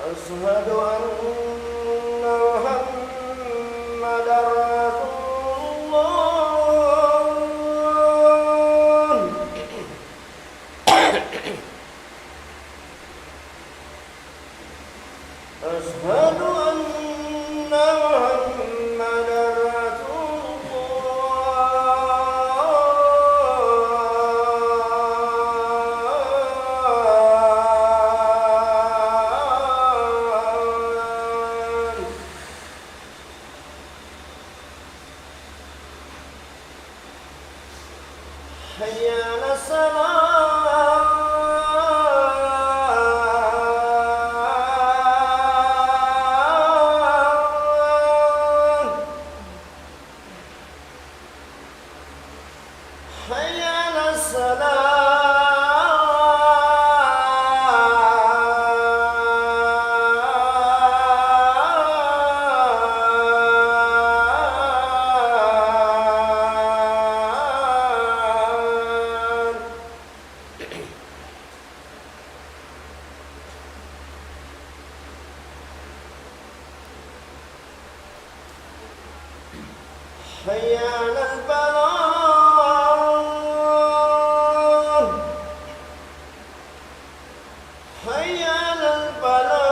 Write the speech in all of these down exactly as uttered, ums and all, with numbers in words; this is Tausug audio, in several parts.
أشهد أن محمدا رسول الله. أشهد أن محمدا رسول الله. حي على الصلاة. حي على الصلاة. حي على الفلاح. حي على الفلاح.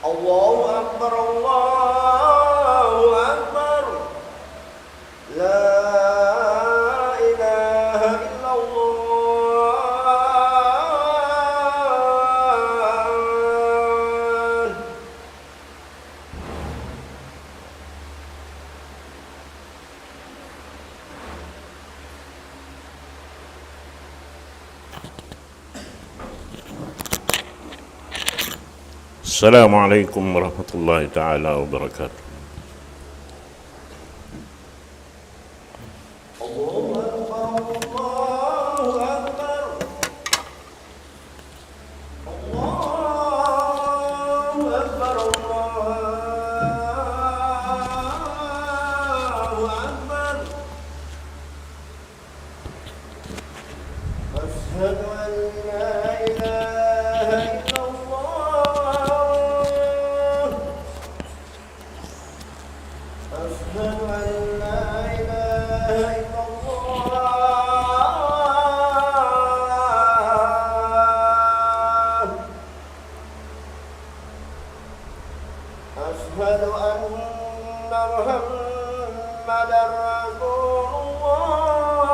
الله أكبر، الله أكبر. لا إله إلا الله. السلام عليكم ورحمة الله تعالى وبركاته. الله أكبر، الله أكبر. الله أكبر، الله أكبر. أشهد أن لا إله إلا الله. أشهد أن لا إله إلا الله. أشهد أن محمدا رسول الله.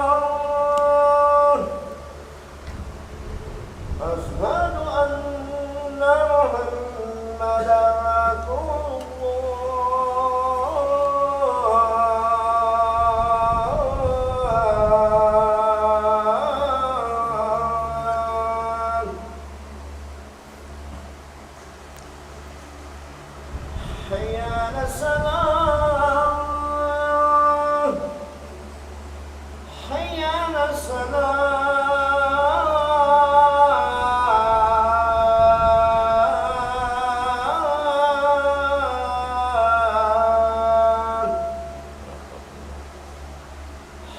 أشهد أن محمدا رسول الله. حي على الصلاة. حي على الصلاة.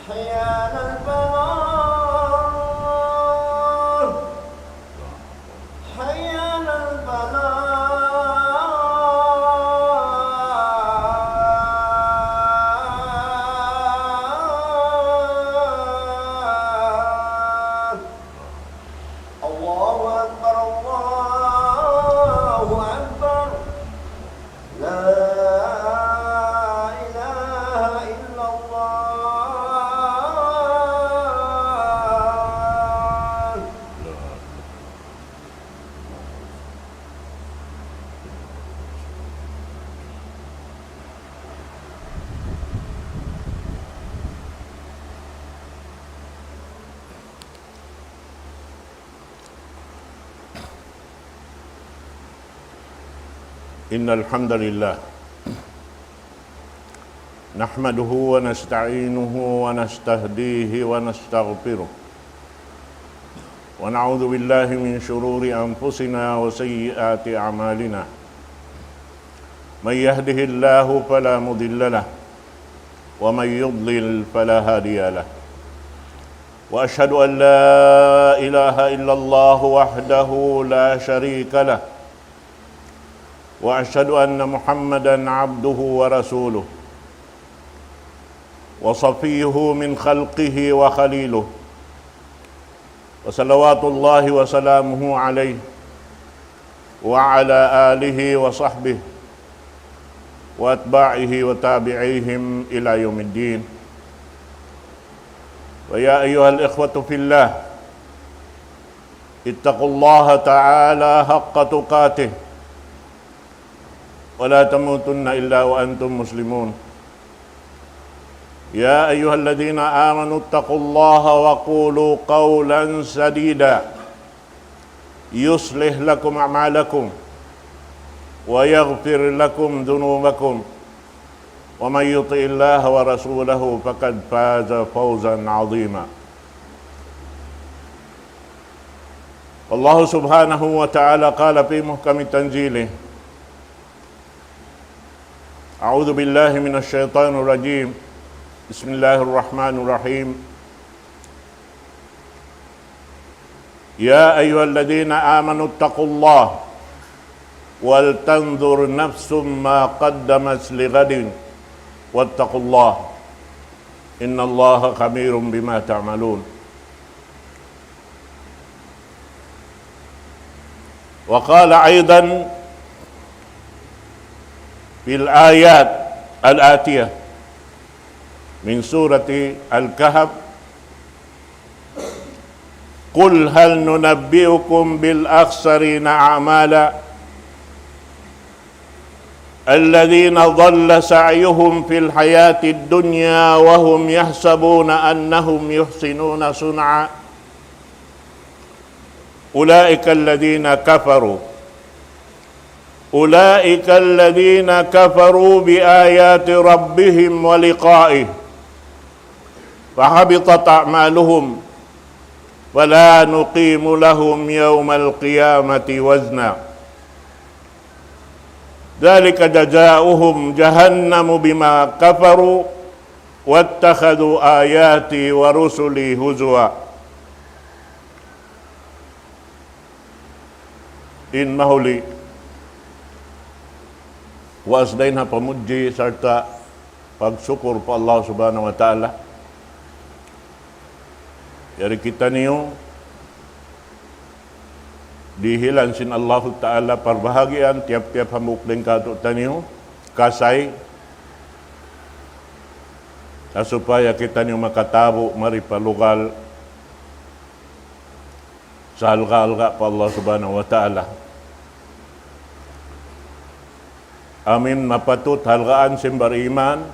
حي على الفلاح. حي على الفلاح. الله أكبر، الله أكبر. لا إله إلا الله. إن الحمد لله نحمده ونستعينه ونستهديه ونستغفره، ونعوذ بالله من شرور أنفسنا وسيئات أعمالنا. من يهده الله فلا مضل له، ومن يضلل فلا هادي له. وأشهد أن لا إله إلا الله وحده لا شريك له، وأشهد أن محمدا عبده ورسوله، وصفيه من خلقه وخليله، وصلوات الله وسلامه عليه وعلى آله وصحبه وأتباعه وتابعيهم إلى يوم الدين. ويا أيها الإخوة في الله، اتقوا الله تعالى حق تقاته ولا تموتن إلا وأنتم مسلمون. يا أيها الذين آمنوا اتقوا الله وقولوا قولا سديدا يصلح لكم أعمالكم ويغفر لكم ذنوبكم ومن يطع الله ورسوله فقد فاز فوزا عظيما. الله سبحانه وتعالى قال في محكم تنزيله: أعوذ بالله من الشيطان الرجيم. بسم الله الرحمن الرحيم. يا أيها الذين آمنوا اتقوا الله ولتنظر نفس ما قدمت لغد واتقوا الله إن الله خبير بما تعملون. وقال أيضا في الآيات الآتية من سورة الكهف: قل هل ننبئكم بالأخسرين أعمالا الذين ضل سعيهم في الحياة الدنيا وهم يحسبون أنهم يحسنون صنعا أولئك الذين كفروا أولئك الذين كفروا بآيات ربهم ولقائه فحبطت أعمالهم فلا نقيم لهم يوم القيامة وزنا ذلك جزاؤهم جهنم بما كفروا واتخذوا آياتي ورسلي هزوا. In mahuli, puas dayn ha pamudji sarta' pagsukur pa Allah Subhanahu wa Ta'ala. Yari kitaniyu dihilan sin Allahu Ta'ala parbahagian tiyap-tiyap hambuuk dayn kātu'niyu, kasay, ha supaya kitaniyu makatabu' mari pa lugal sahalga'-halga' pa Allah Subhanahu wa Ta'ala. Amu in mapatut halgaan sin bariman,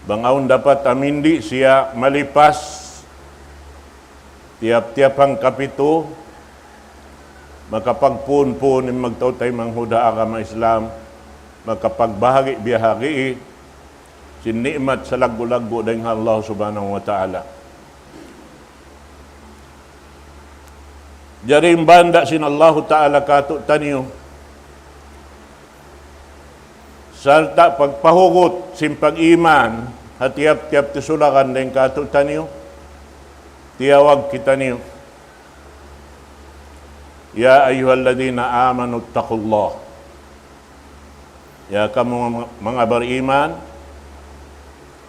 bang awn dapat amu in di' siya malipas, tiyap-tiyap hangkapitu, makapagpuun-puun in magtautaymanghud ha agama Islam, makapagbahagi'-biyahagi' sin ni'mat salaggu'-laggu' dayn ha Allah Subhanahu wa Ta'ala. Jari in banda' sin Allahu Ta'ala kātu'niyu, sarta' pagpahugut sin pag-iman ha tiyap-tiyap tisulakan dayn kātu'niyu, tiyawag kitaniyu, يا أيها الذين آمنوا اتقوا الله. Ya kamu manga bariman,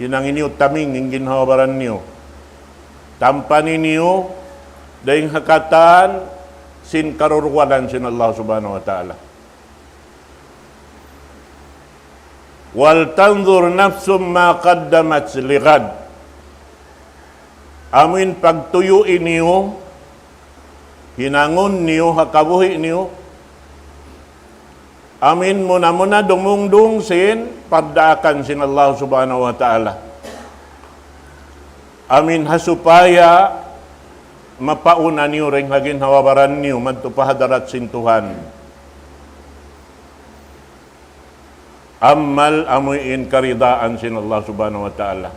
hinangi niyu taming in ginhawa-baran niyu. Tampani niyu dayn ha katan sin karurwalan sin Allah Subhanahu wa Ta'ala. ولتنظر نفس ما قدمت لغد. Amu in pagtuyui niyu, hinangun niyu ha kabuhi' niyu, amu in muna-muna dumungdung sin pagdaakan sin Allah Subhanahu wa Ta'ala. Amu in ha supaya mapauna niyu dayn ha ginhawa-baran niyu madtu pa hadarat sin Tuhan. Amal amu in karidaan sin Allah Subhanahu wa Ta'ala.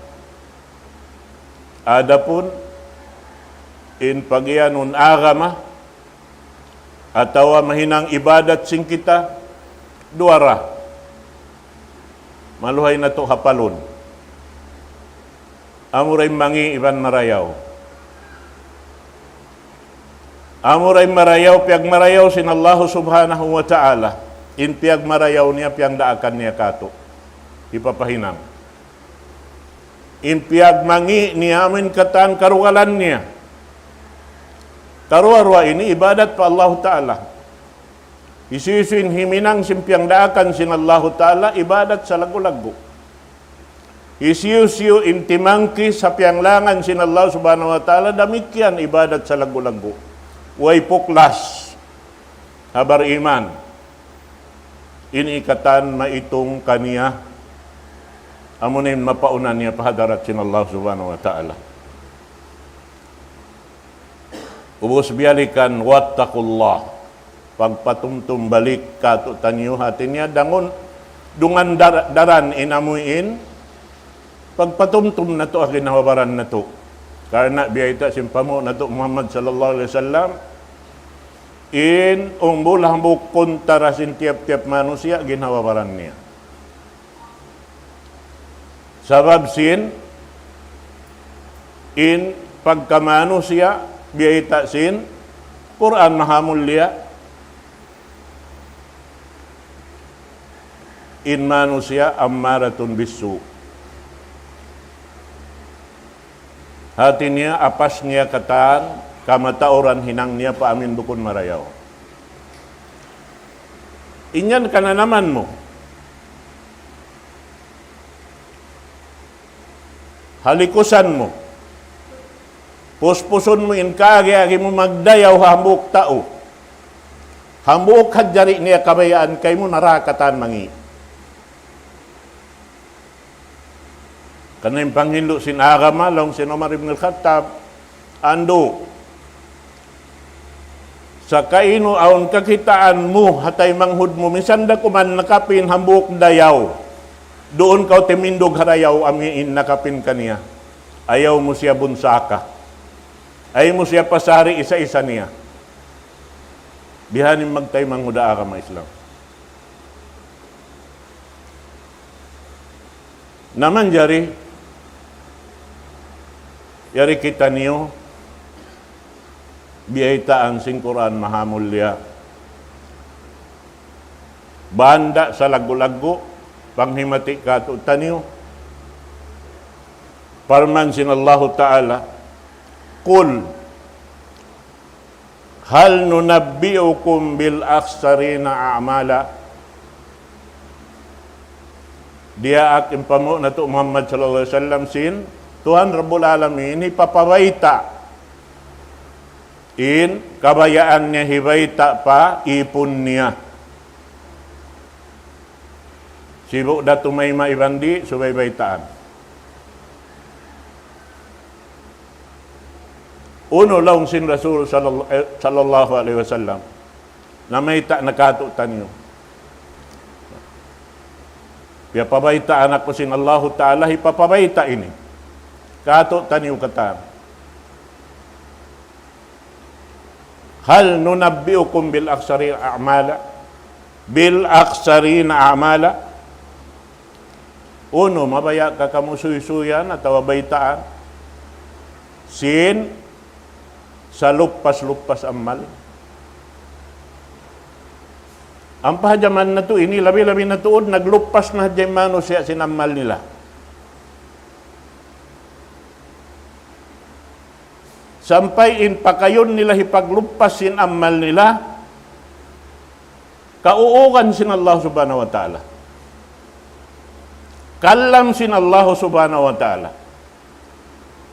Adapun in pagiyanun agama atawa mahinang ibadat sin kita, Duwa ra. Maluhay natu' hapalun. Amura in mangi' iban marayaw. Amura in marayaw, piyagmarayaw sin Allahu Subhanahu wa Ta'ala. In piyagmarayaw niya, piyangdaakan niya katu'. Hipapahinang. In piyagmangi' niya, amu in katan karugalan niya. Karuwa-ruwa ini ibadat pa Allahu Ta'ala. Hisiyu-siyu in himinang sin piyangdaakan sin Allahu Ta'ala, ibadat salaggu'-laggu'. Hisiyu-siyu in timangkis ha piyanglangan sin Allah Subhanahu wa Ta'ala, damikkiyan ibadat salaggu'-laggu'. Way puklas ha bariman. Ini katan maitung kaniya, amu na in mapauna niya pa hadarat sin Allah Subhanahu wa Ta'ala. Ubus biyalikan, واتقوا الله. Pagpatumtum balik katu'taniyu, hati niya dangun, dungan dar-, daran in amuin, pagpatumtum natu' ha ginhawa-baran natu'. Karna' biyayta' sin panghu' natu' Muhammad sallallahu alayhi wasallam, in umbul hambuuk kuntara sin tiyap-tiyap manusiya' ginhawa-baran niya. Sabab sin in pagkamanusiya', biyayta' sin Qur'an Mahamulliya, in manusiya' أمارة بالسوء. Hati niya, apas niya katan kamatauran hinang niya pa amuin bukun marayaw. In yan kananaman mu. Halikusan mu. Puspusun mu in kaagi-agi mu magdayaw ha hambuuk tau. Hambuuk hadjari niya kabayaan kaymu na ra katan mangi'. Karna' in panghindu' sin agama, laung sin Umar ibn al-Khattab, andu', sakainu awn kakitaan mu ha taymanghud mu, misan da kuman nakapin hambuuk dayaw, duun kaw timindug ha dayaw amuin nakapin kaniya. Ayaw mu siya bunsaka. Ayaw mu siya pasari isa-isa niya. Bihaini in magtaymanghud ha agama Islam. Na manjari, yari kitaniyu, biyaytaan sin Qur'an Mahamulliya. Banda' salaggu'-laggu', panghimati katu'taniyu. Parman sin Allahu Ta'ala, قل هل ننبئكم بالأخسرين أعمالا. Diyaak in panghu' natu' Muhammad sallallahu alayhi wasallam sin Tuhan Rabbul Alamin, hipapabayta' in kabayaan niya hibayta' pa ipun niya. Sibu' da tumayma' iban di' subay baytaan. Unu laung sin Rasul sallall-, eh, sallallahu alayhi wasallam, namayta' na katu'taniyu. Piyapabaytaan aku sin Allahu Ta'ala, hipapabayta' ini katu'taniyu katan. هل ننبئكم بالأخسرين أعمالا، بالأخسرين أعمالا. Unu, mabaya' ka kamu suysuyan atawa baytaan sin saluppas-luppas amal? Ampa ha jaman natu' ini, labi-labi na tuud, nagluppas na hadja in manusiya' sin amal nila. Sampay in pakayun nila hipagluppas sin amal nila, kauugan sin Allah Subhanahu wa Ta'ala. Kalam sin Allah Subhanahu wa Ta'ala.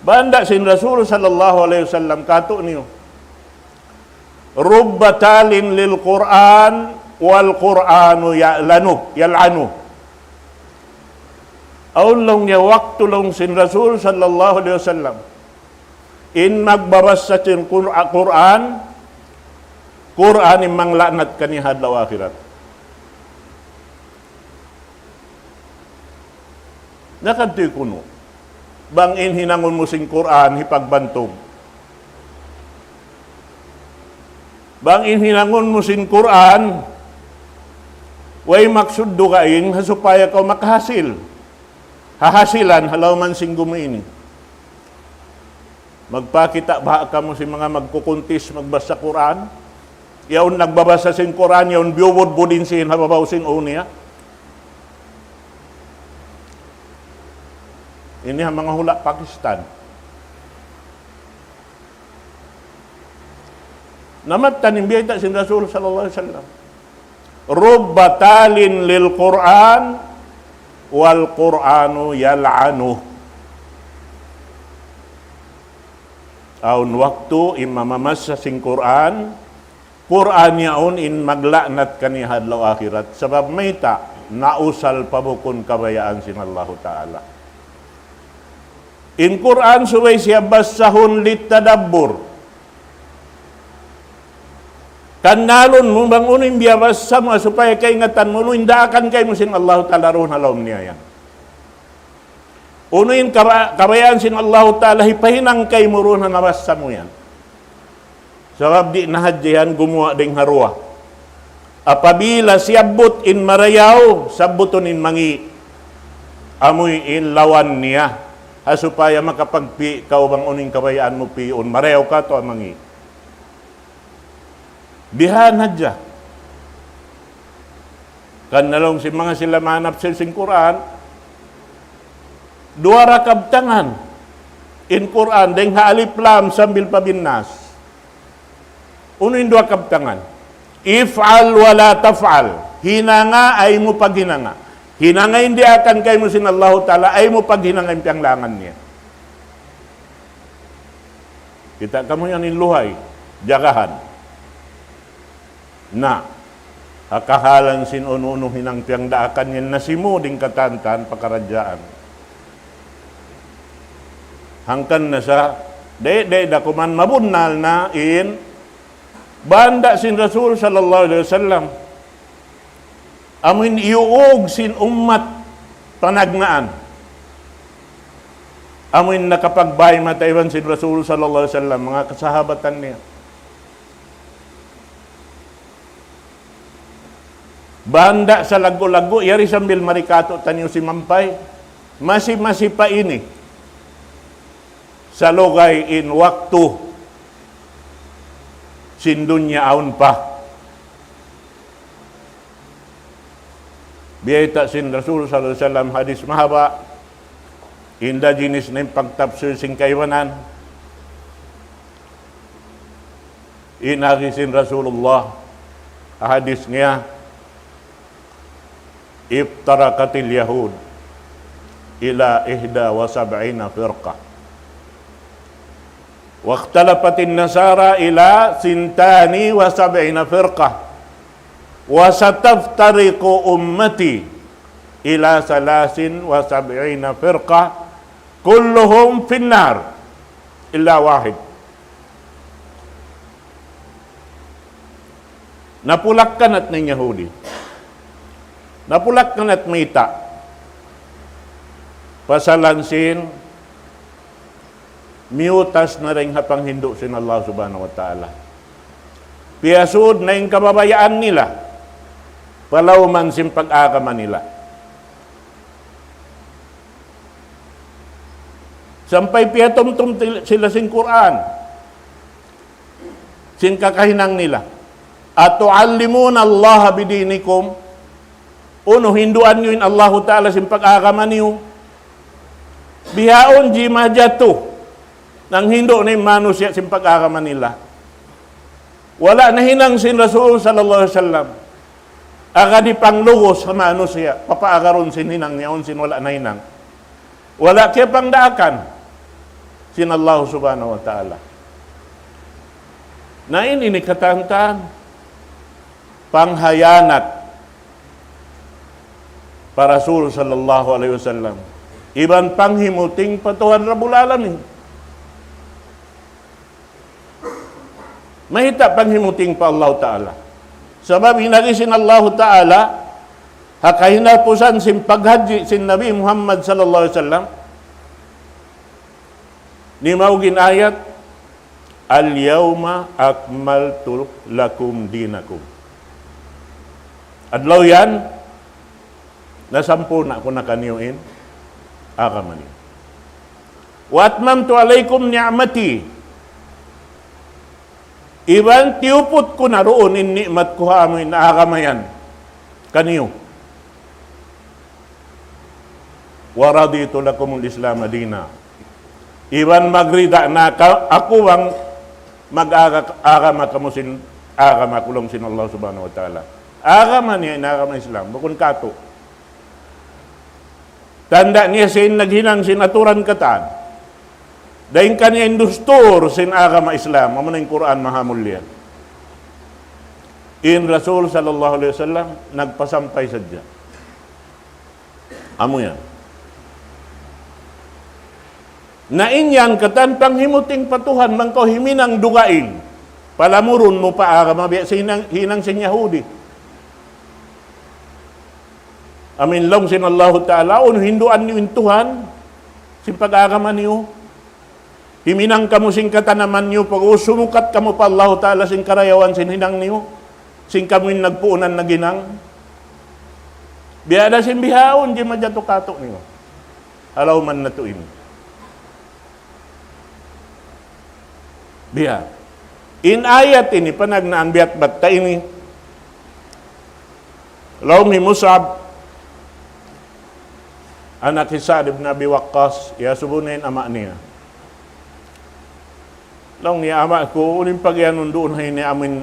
Banda' sin Rasul sallallahu alayhi wasallam katu'niyu, رب تال للقرآن والقرآن يلعنه، يلعنه. Awn laung niya waktu laung sin Rasul sallallahu alayhi wasallam, in magbabassa sin Qur-, Qur'an, Qur'an in mangla'nat kaniya ha adlaw akhirat. Na kadtu kunu'. Bang in hinangun mu sin Qur'an, hipagbantug. Bang in hinangun mu sin Qur'an, Way maksud dugaing ha supaya kaw makahasil. Hahasilan ha lawm sin gumi ini. Magpakita' baha' kamu sin manga magkukuntis magbasa Qur'an. Yaun nagbabasa sin Qur'an, yaun biyubudbud in sin ha babaw sin ū niya. Ini ha manga hula' Pakistan. Na mattan in biyayta' sin Rasul sallallahu alayhi wasallam. رب تال للقرآن والقرآن يلعنه. Awn waktu in mamamassa sin Qur'an, Qur'an yaun in magla'nat kaniya ha adlaw akhirat. Sabab mayta', nausal pa bukun kabayaan sin Allahu Ta'ala. In Qur'an subay siya basahun للتدبر. Kannalun mu bang unu in biyabasa mu supaya kaingatan mu, unu in daakan kaymu sin Allahu Ta'ala duun ha lawm niya yan. Unu in kaba-, kabayaan sin Allahu Ta'ala hipahinang kaymu duun ha nabasa mu yan. Sabab di' na hadja yan gumuwa' dayng ha duwa. Apabila siyabbut in marayaw, sabbutun in mangi'. Amuin lawan niya. Ha supaya makapagpi' kaw bang unu in kabayaan mu pi'un. Marayaw ka atawa mangi'. Bihan hadja. Kan na laung sin manga sila manapsir sin Qur'an, duwa ra kabtangan in Qur'an, dayng ha alif lam sambil pa bin nas. Unu in duwa kabtangan? افعل ولا تفعل. Hinanga, ayaw mu paghinanga. Hinanga in diyaakan kaymu sin Allahu Ta'ala, ayaw mu paghinanga in piyanglangan niya. Kita' kamu yan in luhay, jagahan. Na, ha kahalan sin unu-unu hinang piyangdaakan yan nasimu dayng katantan pakaradjaan. Hangkan na sa, di', di', da kuman mabunnal na in banda' sin Rasul sallallahu alayhi wasallam. Amuin iyuug sin ummat panagnaan. Amuin nakapagbay mata iban sin Rasul sallallahu alayhi wasallam, manga kasahabatan niya. Banda' sa laggu'-laggu', yari sambil mari katu' taniyu simampay. Masi-masi pa ini. Salugay in waktu sin dunya awn pa. Biyayta' sin Rasul sallallahu alayhi wasallam hadis mahaba', inda jinis na in pagtapsir sin kaibanan. In agi sin Rasulullah, hadis niya, افترقت اليهود إلى إحدى وسبعين فرقة، واختلفت النصارى إلى ثنتين وسبعين فرقة، وستفترق أمتي إلى ثلاث وسبعين فرقة، كلهم في النار إلا واحد. Napulakkanat na in Yahudi. Napulakkanat mayta'? Pasalan sin miyutas na dayng ha panghindu' sin Allah Subhanahu wa Ta'ala. Piyasud na in kababayaan nila pa lawm sin pag-agama nila. Sampay piyatumtum til-, sila sin Qur'an. Sin kakahinang nila. أتعلمون الله بدينكم. Unu, hinduan niyu in Allahu Ta'ala sin pag-agama niyu? Bihaun jimajatu. Nanghindu' na in manusiya' sin pag-agama nila. Wala' nahinang sin Rasul sallallahu alayhi wasallam. Agad hipanglugus ha manusiya', papaagarun sin hinang niya, awn sin wala' nahinang. Wala' kiyapangdaakan sin Allah Subhanahu wa Ta'ala. Na ini, ini katantan panghiyanat pa Rasul sallallahu alayhi wasallam. Iban panghimuting pa Tuhan Rabbul Alamin. Mayta' panghimuting pa Allahu Ta'ala? Sabab in agi sin Allahu Ta'ala, ha kahinapusan sin paghajji sin Nabi Muhammad sallallahu alayhi wasallam, nimaug in ayat, اليوم أكملت لكم دينكم. Adlaw yan, Nasampurna' ku na kaniyu in agama niyu. وأتممت عليكم نعمتي. Iban tiyuput ku na duun in ni'mat ku ha amu in agama yan kaniyu. ورضيت لكم الإسلام دينا. Iban magrida na ka, aku bang mag-aga-, agama kamu sin agama ku laung sin Allah Subhanahu wa Ta'ala. Agama niya in agama Islam, bukun katu'. Tanda' niya siya in naghinang sin aturan katan. Dayn kaniya in dustur sin agama Islam, amu na in Qur'an maha mulia. In Rasul sallallahu alayhi wasallam nagpasampay sadja. Amu yan. Na in yan katan panghimuting pa Tuhan, bang kaw himinang dugaing, palamurun mu pa agama biya' sin hinang, hinang sin Yahudi. Amu in laung sin Allahu Ta'ala, unu hinduan niyu in Tuhan, sin pag-agama niyu. Himinang kamu sin katanaman niyu, pag-ubus sumukat kamu pa Allahu Ta'ala sin karayawan sin hinang niyu, sin kamu in nagpuunan naghinang. Biya' da sin bihaun, di' majatu katu' niyu. Halaw man natu' ini. Biya'. In ayat ini, panagnaan biya' bat ta ini. Laung hi Mus'ab, anak hi Sa'd ibn Abi Waqqas, iyasubu niya in ama' niya. Laung niya, ama' ku, unu in pagiyanun duun ha ini, amu in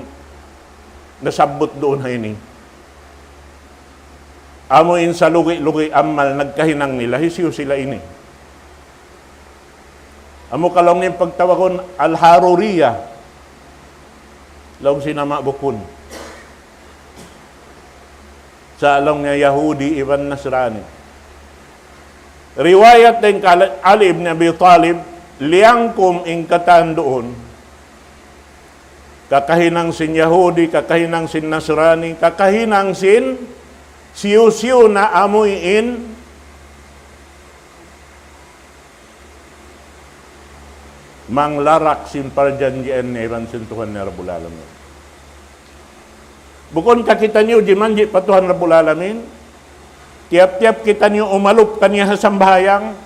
nasabbut duun ha ini. Amu in salugi-lugi amal nagkahinang nila, hisiyu sila ini. Amu ka laung niya pagtawagun Al-Haruriyah. Laung sin ama' bukun. Sa' laung niya Yahudi iban Nasrani. Riwayat dayn kan Ali ibn Abi Talib, liyangkum in katan duun. Kakahinang sin Yahudi, kakahinang sin Nasrani, kakahinang sin siyu-siyu na amuin manglarak sin parjanjian niya iban sin Tuhan niya Rabbul Alamin. Bukun ka kitaniyu jimanji' pa Tuhan Rabbul Alamin, tiyap-tiyap kitaniyu umalup kaniya ha sambahayang,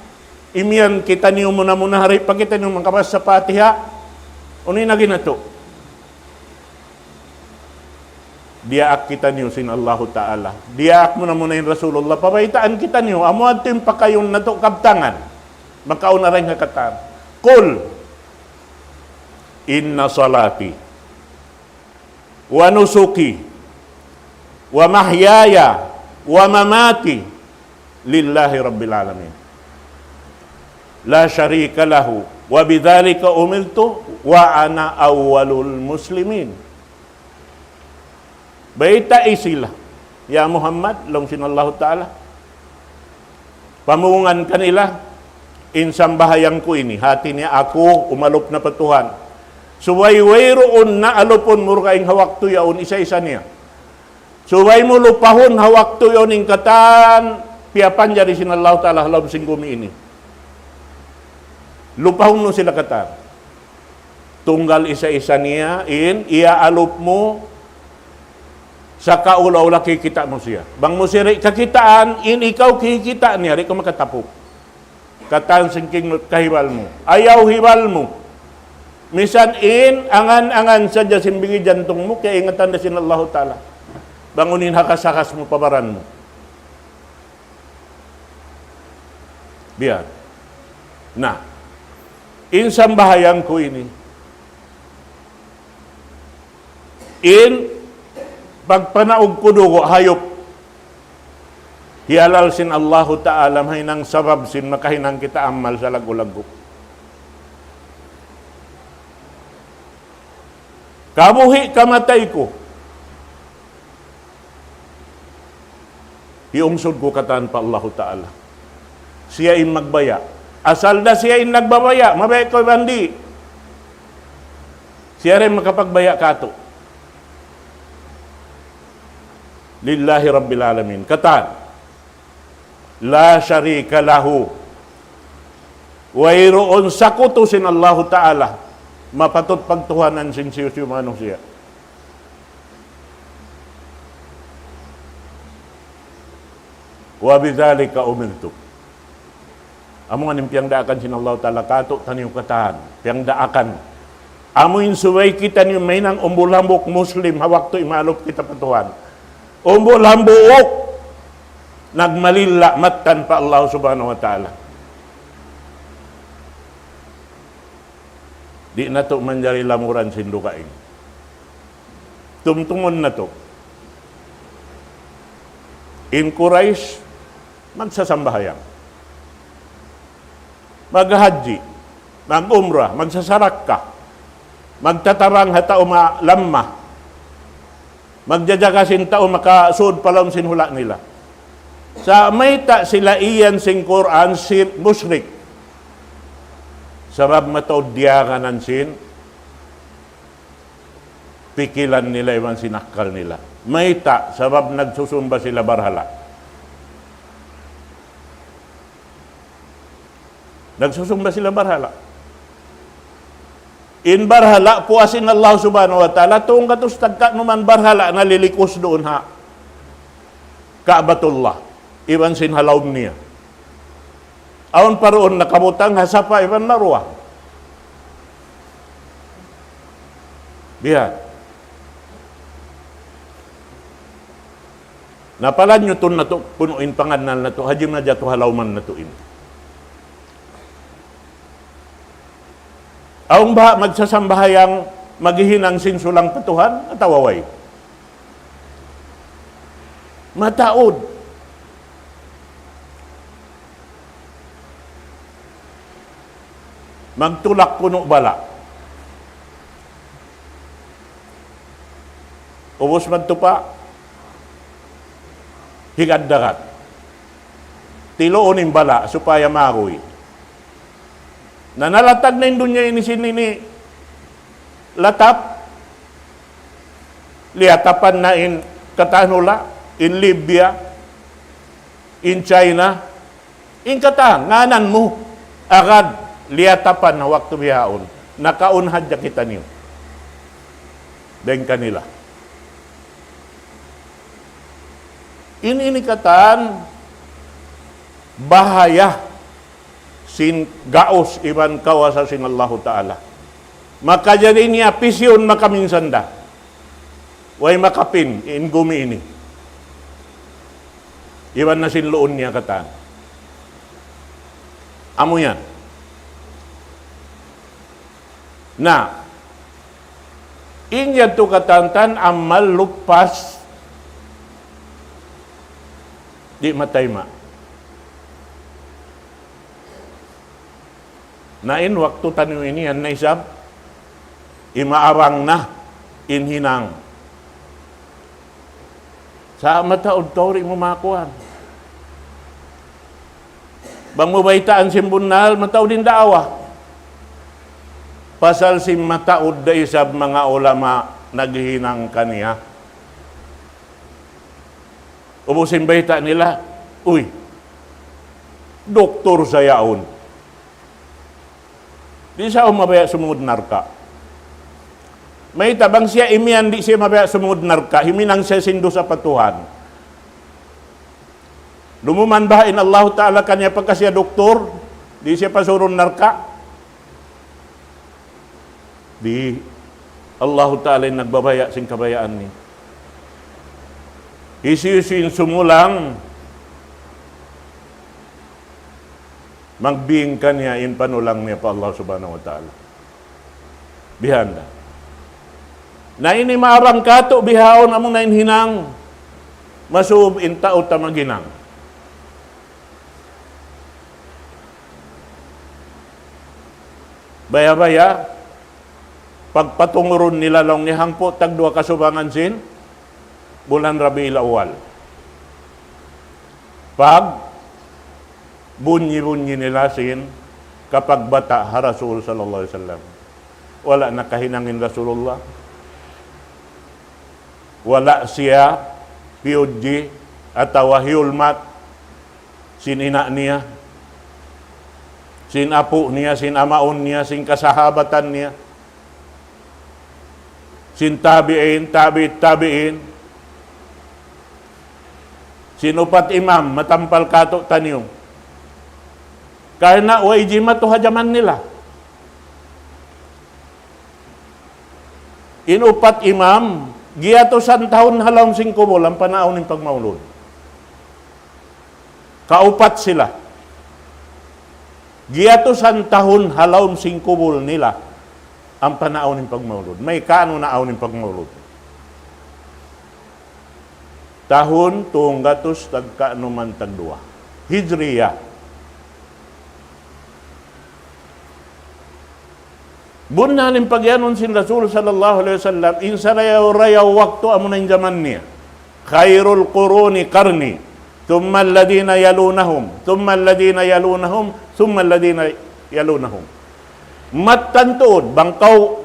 imiyan kitaniyu muna-muna ha di' pa kitaniyu makabasa Fatiha, unu in agi natu'? Diyaak kitaniyu sin Allahu Ta'ala. Diyaak muna-muna in Rasulullah. Pabaytaan kitaniyu, amu yadtu in pakayun natu' kabtangan. Makauna dayn ha katan. قل إن صلاتي ونسكي ومحياي ومماتي لله رب العالمين لا شريك له وبذلك أمرت وأنا أول المسلمين. Baytai sila, ya Muhammad, laung sin Allahu Ta'ala. Pamungan kanila, in sambahayang ku ini, hati niya aku, umalup na pa Tuhan. Subay wayruun na alupun mu dugaing ha waktu yaun isa-isa niya. Subay mu lupahun ha waktu yaun in katan piyapanjari sin Allahu Ta'ala ha lawm sin gumi ini. Lupahun mu sila katan. Tunggal isa-isa niya in iyaalup mu, sakaula-ula kikita' mu siya. Bang mu siya di' kakitaan, in ikaw kikita' niya, di' kaw makatapuk. Katan sin kingnut kahibal mu. Ayaw hibal mu. Misan in angan-angan sadja sin bigi jantung mu, kaingatan da sin Allahu Ta'ala. Bang unu in hakas-hakas mu pa baran mu. Biya'. Na, in sambahayang ku ini, in pagpanaug ku dugu' hayup, hiyalal sin Allahu Ta'ala, mahinang sabab sin makahinang kita amal salaggu'-laggu'. Kabuhi' kamatay ku, hiungsud ku katan pa Allahu Ta'ala. Siya in magbaya'. Asal da siya in nagbabaya', mabaya' kaw iban di', siya da in makapagbaya' katu'. لله رب العالمين. Katan. لا شريك له. Wayruun sakutu sin Allahu Ta'ala mapatut pagtuhanan sin hisiyu-siyu manusiya'. وبذلك أمرت. Amu in piyangdaakan sin Allah Ta'ala kātu'niyu katan. Piyangdaakan. Amu in subay kitaniyu mahinang umbul hambuuk Muslim ha waktu imalup kita pa Tuhan. Umbul hambuuk nagmalilla' mattan pa Allah Subhanahu wa Ta'ala. Di' natu' manjari lamuran sin dugaing. Tumtumun natu'. In Quraysh, magsasambahayang, maghajji, mag-umrah, magsasarakka, magtatarang ha tau ma-, lamma, magjajaga sin tau makasud pa lawm sin hula' nila. Sa' mayta' sila iyan sin Qur'an sin mushrik? Sabab mataud diyaganan sin pikilan nila iban sin akkal nila. Mayta'? Sabab nagsusumba sila barhala'. Nagsusumba sila barhala'. In barhala', puas in Allah Subhanahu wa Ta'ala, tunggatus tagka numan barhala' nalilikus duun ha Ka'batullah, iban sin ha lawm niya. Awn pa duun nakabutang ha Safa iban Marwa. Biya'. Na palanyutun natu', punu' in pangannal natu', hajim na jatu ha lawman natu' ini. Awn baha' magsasambahayang, maghihinang sin sulang pa Tuhan, atawa way? Mataud. Magtulak kunu' bala'. Ubus magtupa, higad dagat. Tiluun in bala' supaya maguy. Na nalatag na in dunya ini sin ini latap, liyatapan na in katan hula', in Libya, in China, in katan, ngānan mu, agad, liyatapan ha waktu bihaun. Nakaun hadja kitaniyu dayn kanila. In ini katan bahaya sin gaus iban kawasa sin Allahu Ta'ala. Makajari niya pisiyun makaminsan da. Way makapin in gumi ini. Iban na sin luun niya katan. Amu yan. Na, in yadtu katantan amal lupas di' matayma'. Na in waktu taniyu ini, yan na isab, imaarang na in hinang. Sa' mataud kaw di' mu makuan. Bang mu baytaan sin bunnal, mataud in daawa. Pasal sin mataud da isab manga ulama naghinang kaniya. Ubus in bayta' nila, uy, doktor sa yaun. Di' sa mabaya' sumud narka'. Mayta'? Bang siya imiyan di' siya mabaya' sumud narka', himinang siya sin dusa pa Tuhan. Dumuman baha' in Allahu Ta'ala kaniya pagka siya doktor, di' siya pasurun narka'? Di'. Allahu Ta'ala in nagbabaya' sin kabayaan niya. Hisiyu-siyu in sumulang, magbing kaniya in panulang niya pa Allah Subhanahu wa Ta'ala. Bihan da. Na ini maarang katu' bihaun, amu na in hinang, masub in tau ta maghinang. Baya-baya, pagpatungurun nila laung niya hangpu' tagduwa kasubangan sin bulan Rabiul Awwal. Pagbunyi-bunyi nila sin kapagbata' ha Rasul sallallahu alayhi wasallam. Wala' nakahinang in Rasulullah. Wala' siya piyudji atawa hiyulmat sin ina' niya, sin apu' niya, sin amaun niya, sin kasahabatan niya, sin tabi'in, tabi'it tabi'in. Sin upat imam, matampal kātu'niyu. Karna' way jimatu ha jaman nila. In upat imam, giyatusan tahun ha lawm sin kubul, ampa naawn in pagmaulud. Kaupat sila. Giyatusan tahun ha lawm sin kubul nila, ampa naawn in pagmaulud. Mayta' naawn in pagmaulud? Tahun tunggatus tagkanuman tagduwa. Hijriya. Bunnal in pagiyanun sin Rasul sallallahu alayhi wasallam, in sarayaw-rayaw waktu amuna in jaman niya. خير القرون قرني ثم الذين يلونهم ثم الذين يلونهم ثم الذين يلونهم. Mattan tuud, bang kaw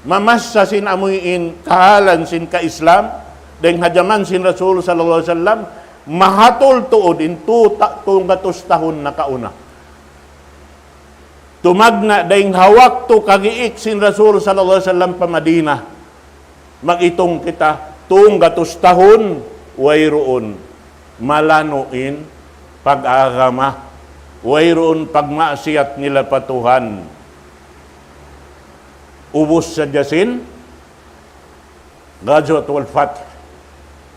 mamassa sin amuin kahalan sin ka-Islam, dayng ha jaman sin Rasul sallallahu alayhi wasallam, mahatul tuud in tu-, ta-, tunggatus tahun nakauna. Tumagna' dayng ha waktu kagiik sin Rasul sallallahu alayhi wasallam pa Madina. Mag-itung kita, tunggatus tahun, wayruun malanu' in pag-agama, wayruun pagmaksiyat nila pa Tuhan. Ubus sadja sin Ghazwatul Fath.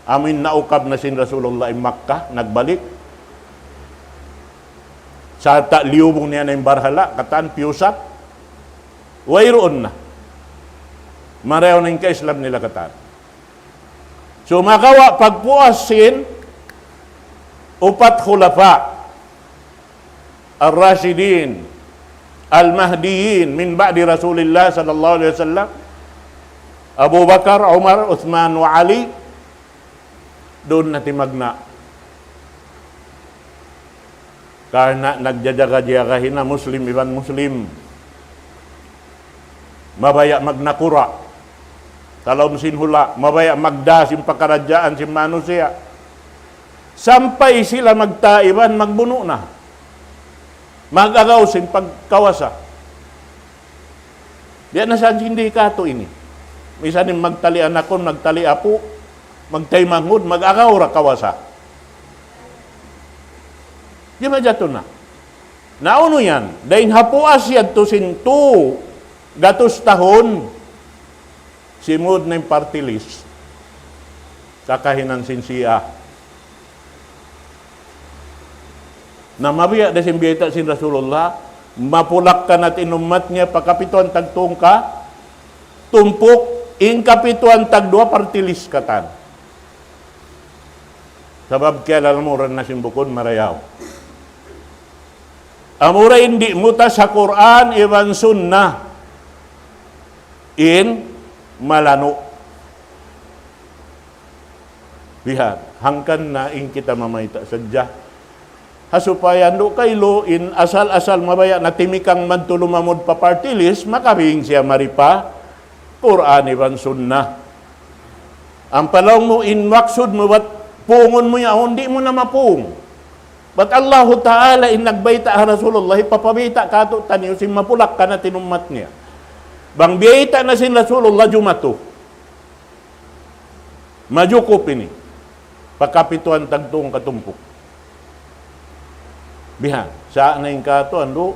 Amuin naukab na sin Rasulullah in Makkah, nagbalik. Sarta' liyubung niya na in barhala', katan piyusat. Wayruun na. Marayaw na in ka-Islam nila katan. Sumagawa' pagpuas sin upat khulafa. الراشدين المهديين من بعد رسول الله صلى الله عليه وسلم، Abu Bakar, Umar, Uthman, wa Ali, duun na timagna'. Karna' nagjajaga-jaga hina Muslim iban Muslim. Mabaya' magnakura' ha lawm sin hula', mabaya' magdā sin pakaradjaan sin manusiya'. Sampay sila magtaiban, magbunu' na. Mag-agaw sin pagkawasa. Biya' na sa' sin di katu' ini. Misan in magtali anakun, magtali apu', magtaymanghud, mag-agaw da kawasa. Di' ba jatu na? Na unu yan? Dayng ha puas yadtu sin tu gatus tahun, simud na in party list. Sa' kahinang sin Shia. Na mabiya' da sin biyayta' sin Rasulullah, mapulak kanat in ummat niya pa kapituan tagtūngka tumpuk, in kapituan tagduwa party list katan. Sabab kiyalalamuran na sin bukun marayaw. Amura in di' mutas ha Qur'an iban Sunnah in malanu'. Bihan, hangkan na in kita mamayta' sadja. Ha supaya andu' kailu in asal-asal mabaya' na timikang madtu lumamud pa party list, makabing siya mari pa Qur'an iban Sunnah. Ampa laung mu in maksud mu bat pungun mu yaun, di' mu na mapung. Bat Allahu Ta'ala in nagbayta' ha Rasulullah, hipapabayta' katu'taniyu sin mapulak kanat in ummat niya. Bang biyayta' na sin Rasulullah jumatu. Majukup ini. Pa kapituan tagtūngka tumpuk. Bihan, sa' na in katu' andu',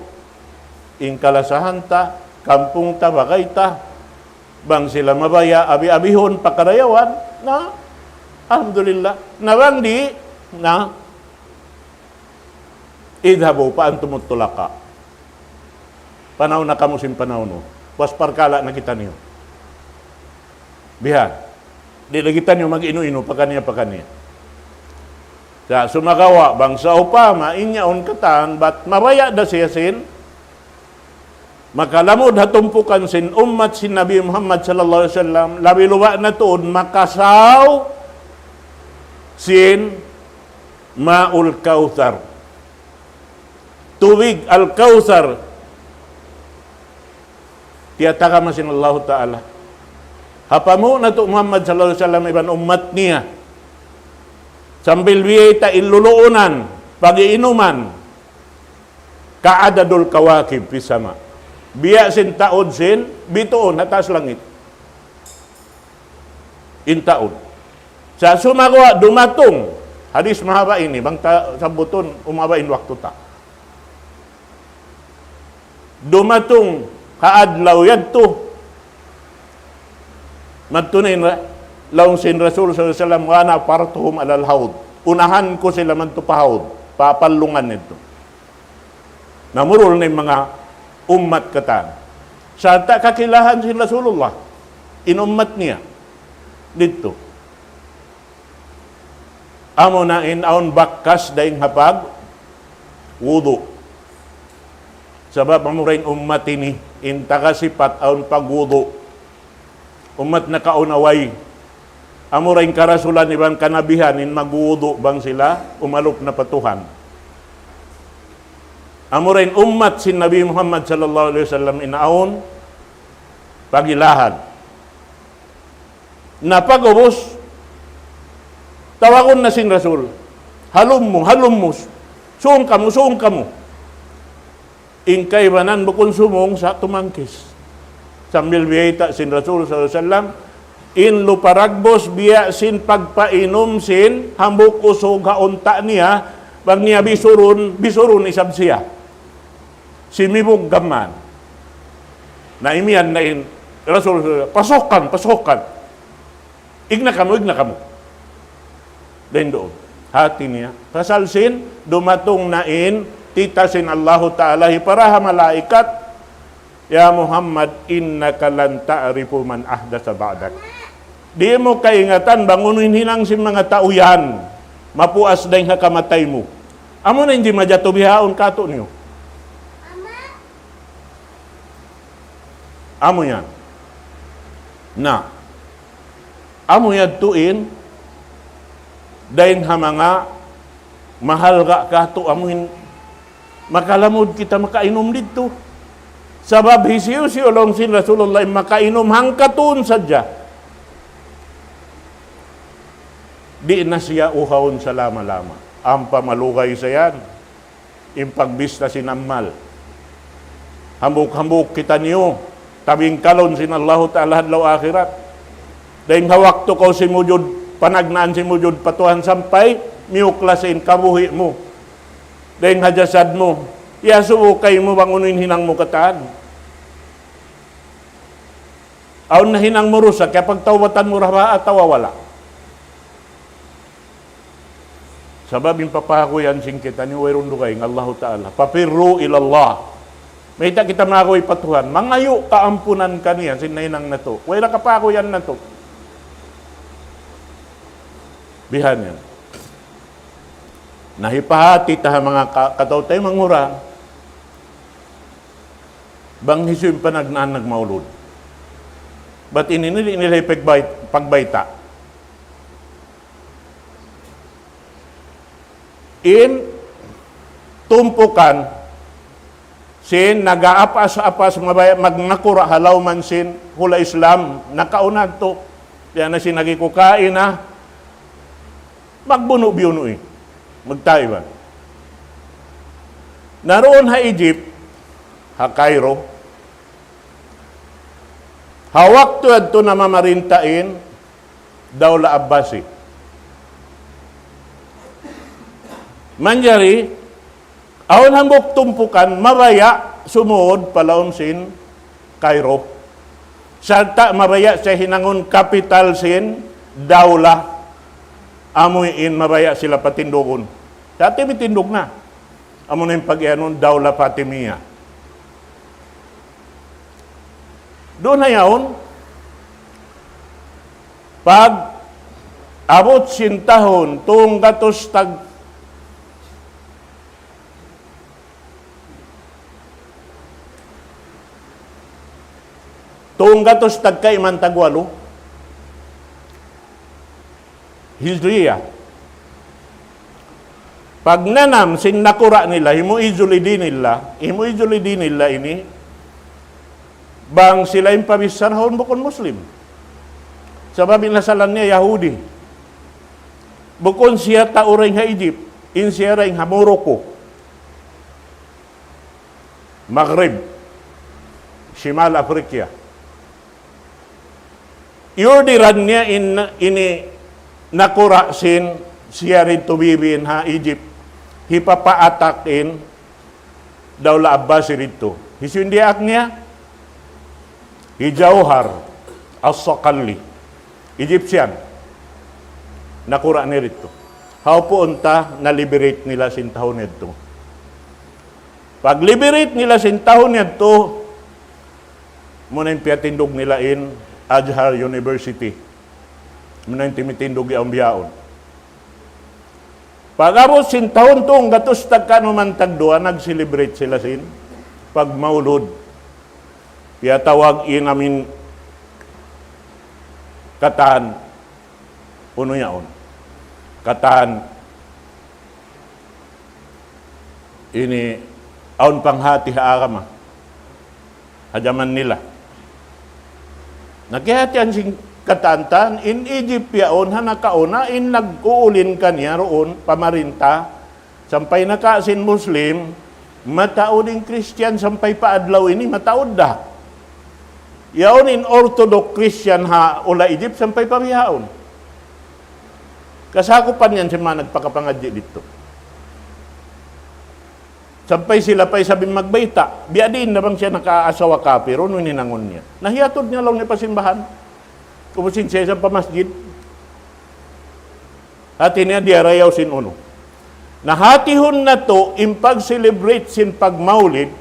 in kalasahan ta, kampung ta, bagay ta, bang sila mabaya' abi-abihun pa karayawan, na, alhamdulillah. Na bang di', na, اذهبوا فأنتم الطلقاء. Panaw na kamu sin panaw niyu. Puas parkala' na kitaniyu. Bihan. Di' na kitaniyu mag-inu-inu, pakaniya-pakaniya. Sa' sumagawa', bang sawpama, in yaun katan, bat mabaya' da siya sin makalamud ha tumpukan sin ummat sin Nabi Muhammad sallallahu alayhi wasallam, labi luba' na tuud makasaw sin Ma'ul Kawthar. Tubig Al-Kawthar. Tiyatagama sin Allahu Ta'ala. Ha pamu'na natu' Muhammad sallallahu alayhi wasallam iban ummat niya. Sambil biyayta' in luluunan, pag-iinuman. كعدد الكواكب في السماء. Biya' sin taud sin bituun ha taas langit. In taud. Sa' sumagawa' dumatung Hadis mahaba' ini, bang ta sabbutun, umaba' in waktu ta. Dumatung ha adlaw yadtu, madtu na in ra-, laung sin Rasul sallallahu alayhi wasallam, "Wa ana fartuhum alal hawd." Unahan ku sila madtu pa hawd, pa pallungan yadtu. Namurul na in manga ummat katan. Sarta' kakilahan sin Rasulullah, in ummat niya, didtu. Amuna in awn bakas dayn ha pagwudu'. Sabab amura in ummat ini, in taga sipat awn pagwudu'. Ummat nakauna way. Amura in karasulan iban kanabihan in magwudu' bang sila umalup na pa Tuhan. Amura in ummat sin Nabi Muhammad sallallahu alayhi wasallam in awn pagilahan. Na pag'ubus, tawagun na sin Rasul. "Halummu, halummu. Sung kamu, sung kamu." In kaibanan bukun sumung sa' tumangkis. Sambil biyayta' sin Rasul sallallahu alayhi wasallam, in lupa dagbus biya' sin pagpainum sin hambuuk usug ha unta' niya, bang niya bisurun, bisurun isab siya. Simibug gam mayan. Na imiyan na in Rasul, "Pasukan, pasukan. Igna kamu, igna kamu." Dayn duun. Hati niya. Pasal sin, dumatung na in tita sin Allahu Ta'ala hipara ha malaikat, "Ya Muhammad, innaka lan ta'rifu man ahdasa ba'dak." Di' mu kaingatan bang unu in hinang sin manga tau yan mapuas dayn ha kamatay mu. Amu na in di' majatu bihaun katu' niyu. Amu yan. Na, amu yadtu in dayn ha manga mahalga' katu', amu in makalamud kita makainum didtu. Sabab hisiyu-siyu laung sin Rasulullah in makainum hangkatun sadja, di' na siya uhaun salama-lama. Ampa malugay sa yan in pagbista sin amal. Hambuuk-hambuuk kitaniyu, tabingkalun sin Allahu Ta'ala ha adlaw akhirat. Dayn ha waktu kaw simujud, panagnaan simujud pa Tuhan sampay, miyuklas in kabuhi' mu. Dayn ha jasad mu, iyasubu kaymu bang unu in hinang mu katan. Awn na hinang mu rusak, kaya pagtawbatan mu ra ba atawa wala'? Sabab in papahakuyan sin kitaniyu wayruun dugaing, Allahu Ta'ala. ففروا إلى الله. Mayta' kita mahakuy pa Tuhan? Mangayu' kaampunan kaniya sin nahinang natu'. Way ra kapahakuyan natu'. Bihan yan. Na hipahati ta ha manga ka-, kataw-taymanghuran. Bang hisiyu in panagnaan nagmaulud. Bat ini, ini nila pagbay-, pagbayta'. In tumpukan sin nag-aapas-apas mabaya' magnakura' ha lawm sin hula' Islam, nakauna tu', yan na sin nagikukain na, magbunu'-biyunu'i, magtaiban. Naruun ha Egypt, ha Cairo, ha waktu yadtu namamarinta in Dawla Abbasi. Manjari, awn hambuuk tumpukan, mabaya' sumud pa lawm sin Cairo. Sarta' mabaya' siya hinangun kapital sin dawla. Amu in mabaya' sila patindugun. Dati mitindug na. Amu na in pag-iyanun Dawla Fatimiyya. Duun na yaun, pag-abut sin tahun tunggatus tag-, tunggatus tagkaiman tagwalu, Hijriya. Pagnanam sin nakura' nila, hi Mu'izzu li dinillah, hi Mu'izzu li dinillah ini, bang sila in pabichara haun bukun Muslim. Sabab in asalan niya Yahudi. Bukun siya tau dayn ha Egypt, in siya dayn ha Morocco. Maghrib, Shimal Africa. Iyurdiran niya in, ini nakura' sin Siya didtu bibiin ha Egypt. Hipapa-attack in Dawla Abbasi didtu. Hisiyu in diyaak niya? Hi Jawhar As-Saqali. Egyptian. Nakura' niya didtu. Hawpu' unta na-liberate nila sin tahun yadtu. Pag-liberate nila sin tahun yadtu, muna in piyatindug nila in Azhar University. Muna in timitindug yaun bihaun. Pag-abut sin tahun tunggatus tagkanu man tagduwa, nag-celebrate sila sin pagmaulud. Piyatawag in amin katan, unu yaun. Katan ini awn panghati ha agama. Ha jaman nila. Na kiyahatihan sin katan-katan, in Egypt yaun, ha nakauna, in nag-uulin kaniya duun, pamarinta, sampay nakawa' sin Muslim, mataud in Christian, sampay pa adlaw ini, mataud da. Yaun in Orthodox Christian ha hula' Egypt, sampay pa bihaun. Kasakupan yan sin manga nagpakapangadji' didtu. Sampay sila pa isab in magbayta'. Biya' diin na bang siya nakaasawa kapir, unu in hinangun niya? Na hiyatud niya laung niya pa simbahan. Ubus in siya isab pa masjid. Hati niya diyarayaw sin unu. Na hatihun natu' in pag-celebrate sin pagmaulid,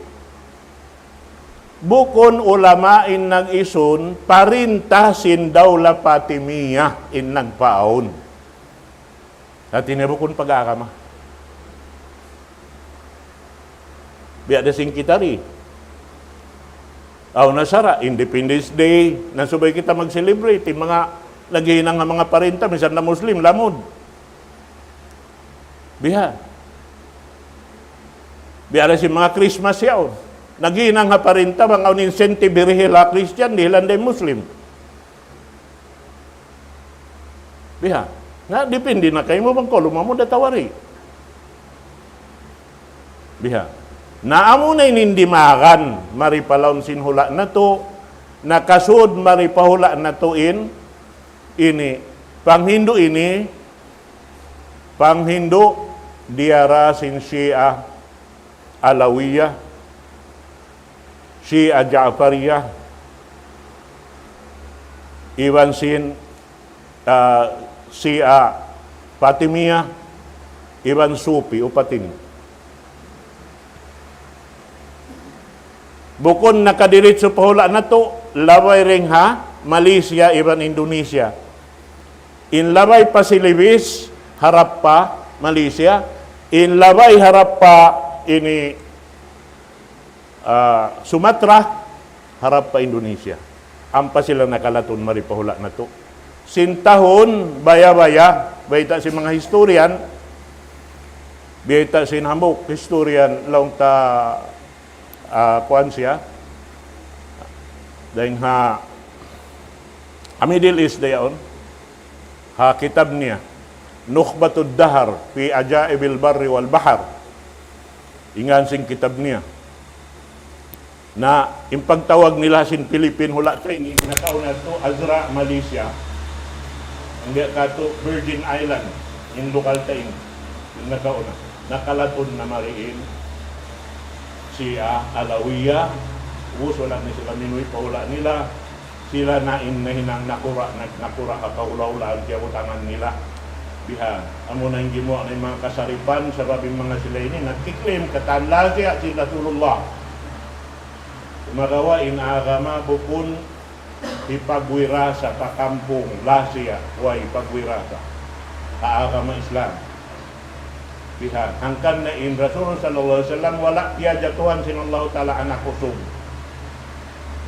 bukun ulama in nag-isun, parinta sin Dawla Fatimiyah in nagpaawn. Hati niya bukun pag-agama. Biya' da sin kita di. Awn na sara', Independence Day, na subay kita mag-celebrate, in manga naghihinang ha manga parinta, misan na Muslim, lamud. Biha. Biya' da sin manga Christmas yaun. Naghihinang ha parinta, bang awn in Senti Birhil ha Christian, dihilan da in Muslim. Biha. Na, dipindi na kaymu bang kaw lumamud atawa di'. Biha. Na amu na ini in dimagan, mari pa lawm sin hula' natu', nakasud mari pa hula' natu' in, ini, panghindu' ini, panghindu' diyara sin Shia Alawiyah, Shia Ja'fariyah, iban sin, ah, Shia Fatimiyah, iban Sufi, upat ini. Bukun nakadiritsu pa hula' natu', labay dayn ha Malaysia iban Indonesia. In labay pa Celebes, harap pa Malaysia. In labay harap pa ini, ah, Sumatra, harap pa Indonesia. Ampa sila nakalatun mari pa hula' natu'. Sin tahun, baya-baya, bayta' sin manga historian, bayta' sin hambuuk historian, laung ta, ah, kuwan siya, dayn ha, ha Middle East da yaun, ha kitab niya, Nukhbatud Dahr fi Ajaibil Barri wal Bahr. Ingan sin kitab niya. Na, in pagtawag nila sin Philippine hula' ta ini, nakauna tu Azra, Malaysia. Hangkan katu' Virgin Island, in lokal ta ini, in nakauna. Nakalatun na mari in Shia Alawiyah, usulan ni sila minuwi' pa hula' nila, sila na in nahinang nakura', nag-, nakura' ha kahula'-hulaan kiyabutangan nila. Biha, amu na in gimuwa' na in manga kasaripan, sabab in manga sila ini, nagkiklaim katan lasiya' sin Rasulullah. Sumagawa' in agama bukun hipagwirasa pa kampung, lasiya', way hipagwirasa. Ha agama Islam. Biha, hangkan na in Rasul sallallahu alayhi wasallam, wala' piyajatuhan sin Allahu Ta'ala anak usug.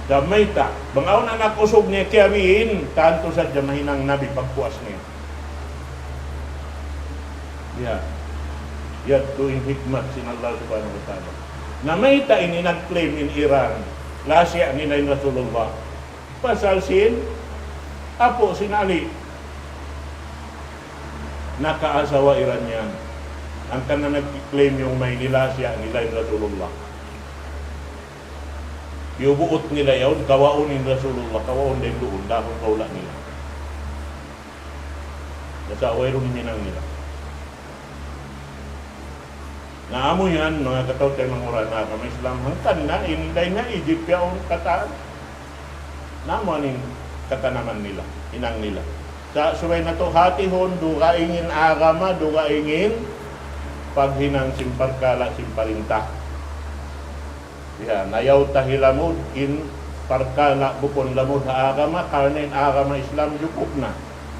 Sa' mayta', bang awn anak usug niya kiyabiin, tantu sadja mahinang nabi pagpuas niya. Ya. Yadtu in hikmat sin Allah Subhanahu wa Ta'ala. Na mayta' ini nag-claim in Iran, lasiya' nila in Rasulullah. Pasal sin apu' sin Ali. Nakaasawa Iranian. Hangkan na nag-claim yung may nilasiya' nila in Rasulullah. Iyubuut nila yaun, kawaun in Rasulullah, kawaun dayn duun, dahun kaula' nila. Basta wayruun hinang nila. Na amu yan, manga kataw-taymanghuran ha agama Islam, hangkan na, in dayn ha Egypt yaun katan. Na amu in katanaman nila, hinang nila. Sa' subay natu' hatihun, dugaing in agama, dugaing in paghinang sin parkala' sin parinta. Ya, na ayaw ta hilamud in parkala' bukun lamud ha agama, karna' in agama Islam jukup na.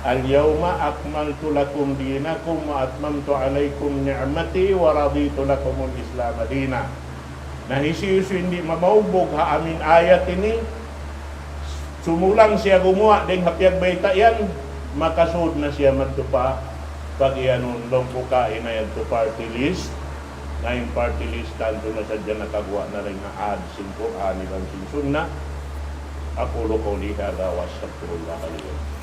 اليوم أكملت لكم دينكم وأتممت عليكم نعمتي ورضيت لكم الإسلام دينا. Na hisiyu-siyu in di' mamaugbug ha amu in ayat ini, sumulang siya gumuwa' dayn ha piyagbayta' yan, makasud na siya madtu pa pag-iyanun, laung ku kaina yadtu party list, na in party list tantu na sadja nakaguwa' na dayn ha ad sin Qur'an iban sin Sunnah. أقول قولي هذا وأستغفر الله لي ولكم.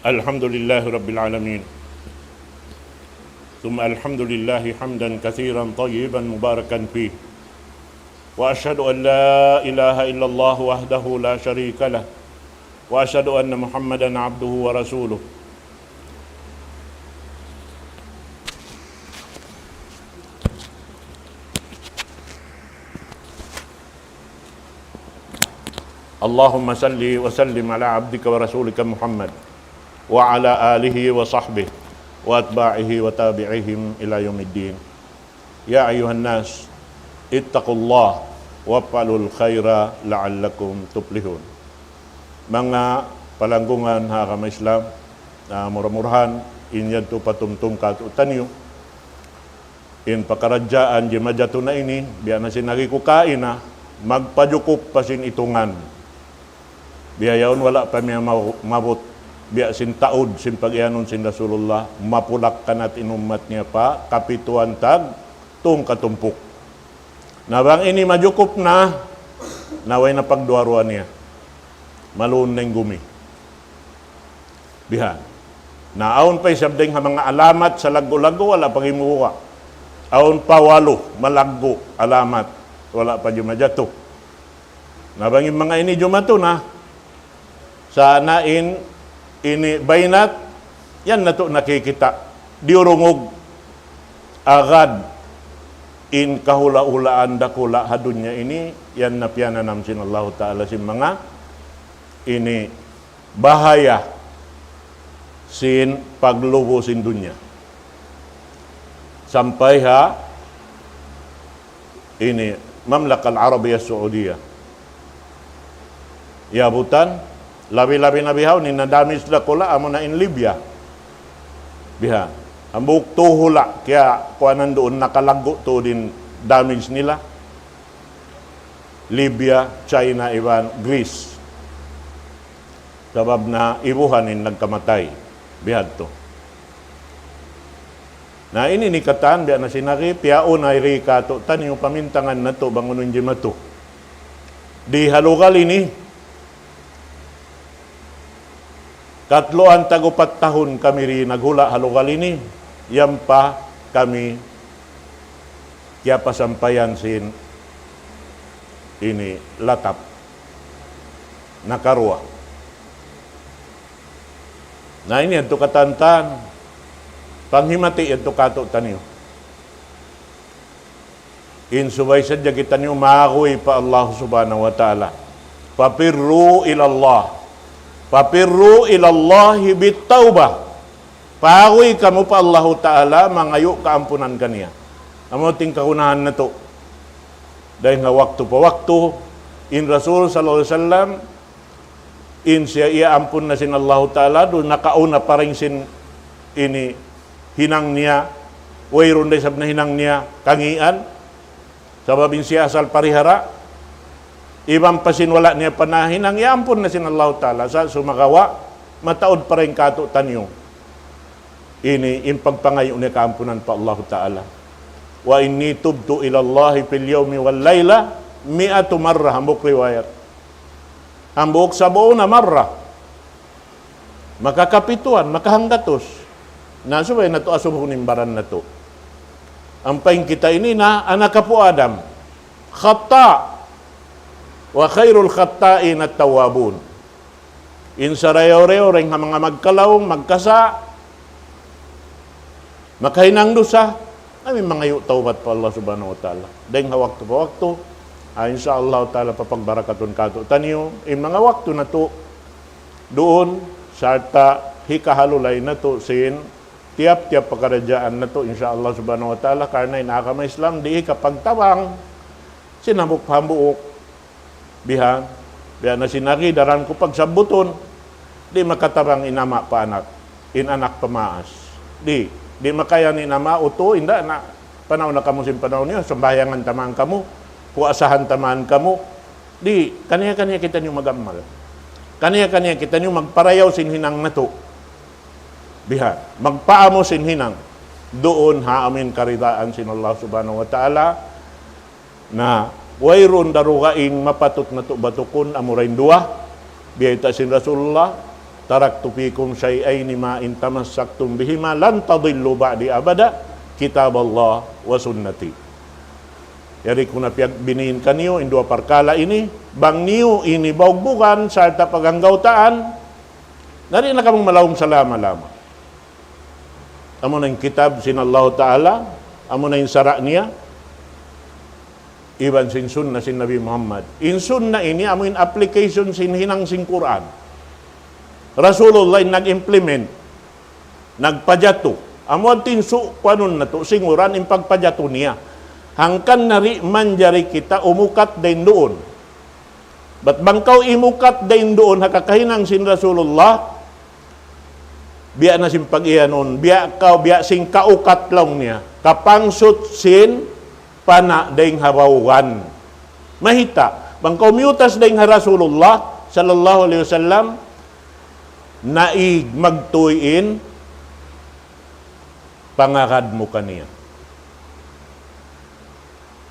الحمد لله رب العالمين. ثم الحمد لله حمدا كثيرا طيبا مباركا فيه. وأشهد أن لا إله إلا الله وحده لا شريك له. وأشهد أن محمدا عبده ورسوله. اللهم صل وسلم على عبدك ورسولك محمد وعلى آله وصحبه وأتباعه وتابعيهم إلى يوم الدين. يا أيها الناس اتقوا الله وافعلوا الخير لعلكم تفلحون. Manga palanggungan ha agama Islam, na mura-murahan, in yadtu patumtum kātu'niyu, in pakaradjaan jimajatu na ini, biya' na sin agi ku kaina, magpajukup pa sin itungan. Biya' yaun wala' pa niya ma-, maabut, biya' sin taud sin pag-iyanun sin Rasulullah, mapulak kanat in ummat niya pa kapituan tag tungkatumpuk. Na bang ini majukup na, na way na pagduwa-ruwa niya. Maluun na in gumi. Bihan. Na awn pa isab dayn ha manga alamat sa laggu'-laggu', wala' pa gimuwa'. Awn pa walu malaggu' alamat, wala' pa jumajatu. Na bang in manga ini jumatu na, sa' na in ini baynat, yan natu' nakikita'. Diyurungug agad in kahula'-hulaan dakula' ha dunya ini, yan na piyananam sin Allahu Ta'ala sin manga ini bahaya sin paglubu sin dunya. Sampay ha ini Mamlaka Al-Arabiya Saudiya. Yabutan, labi-labi na bihaun, in na-damage dakula', amuna in Libya. Biha. Hambuuk tuud hula', kiyakuanan duun, nakalaggu' tuud in damage nila. Libya, China, iban Greece. Sabab na ibuhan in nagkamatay. Bihadtu. Na ini in katan, biya' na sin agi, piyauna ri kātu'niyu pamintangan natu' bang unu in jimatu. Di ha lugal ini, katluan tag-upat tahun kami di naghula' ha lugal ini, yan pa kami kiyapasampayan sin ini latap. Nakaruwa. Na ini yadtu katantan, panghimati yadtu kātu'niyu. In subay sadja kitaniyu maguy pa Allah Subhanahu wa Ta'ala. ففروا إلى الله. ففروا إلى الله بالتوبة. Paguy kamu pa Allahu Ta'ala, mangayu' kaampunan kaniya. Amu in kagunahan natu'. Dayn ha waktu pa waktu, in Rasul sallallahu alayhi wasallam, in siya iyaampun na sin Allahu Ta'ala, duun nakauna pa dayn sin ini hinang niya, wayruun da isab nahinang niya kangīan, sabab in siya asal parihara, iban pa sin wala' niya pa nahinang, iyaampun na sin Allahu Ta'ala, sa' sumagawa', mataud pa dayn kātu'niyu. Ini in pagpangayu' niya kaampunan pa Allahu Ta'ala. وإني تبت إلى الله في اليوم والليلة مائة مرة, hambuuk riwayat. Hambuuk سبعون مرة. Makakapituan, makahanggatus. Na subay natu' asubuhun in baran natu'. Ampa in kita ini na anak apu' Adam. خطاء. وخير الخطائين التوابون. In sarayaw-rayaw dayn ha manga magkalaung, magkasa', makahinang dusa, amu in mangayu' tawbat pa Allah Subhanahu wa Ta'ala. Dayn ha waktu pa waktu, ah, insya Allah Ta'ala papagbarakatun kātu'niyu in manga waktu natu' duun, sarta' hikahalulay natu' sin tiyap-tiyap pakaradjaan natu', insya Allah Subhanahu wa Ta'ala, karna' in agama Islam di' hikapagtabang sin hambuuk-hambuuk. Bihan, biya' na sin agi daran ku pagsabbutun, di' makatabang in ama' pa anak, in anak pa maas. Di', di' makayan in ama', utu', inda' na, panaw na kamu sin panaw niyu, sambahayangan ta man kamu, puasahan ta man kamu. Di', kaniya-kaniya kitaniyu mag-amal. Kaniya-kaniya kitaniyu magparayaw sin hinang natu'. Bihan, magpaamu sin hinang. Duun ha amu in karidaan sin Allah Subhanahu wa Ta'ala, na wayruun darugaing mapatut natu' batukun amura in duwa. Biyayta' sin Rasulullah, تركت فيكم شيئين ما إن تمسكتم بهما لن تضلوا بعدي أبدا، كتاب الله وسنتي. Yari ku na piyagbinin kaniyu in duwa parkala' ini, bang niyu ini baugbugan sarta' paganggautaan, na di' na kamu malaum salama-lama. Amuna in kitab sin Allahu Ta'ala, amuna in sara' niya, iban sin sunna sin Nabi Muhammad. In sunna ini amu in application sin hinang sin Qur'an. Rasulullah in nag-implement, nagpajatu. Amu in tinsu' kuanun natu', singuran in pagpajatu niya. Hangkan na di' manjari kita umukat dayn duun. Bat bang kaw imukat dayn duun ha kakahinang sin Rasulullah, biya' na sin pag-iyanun, biya' kaw, biya' sin kaukat laung niya, kapangsut sin pana' dayn ha bawgan. Mayta', bang kaw miyutas dayn ha Rasulullah sallallahu alayhi wasallam, naig magtuy in pangagad mu kaniya.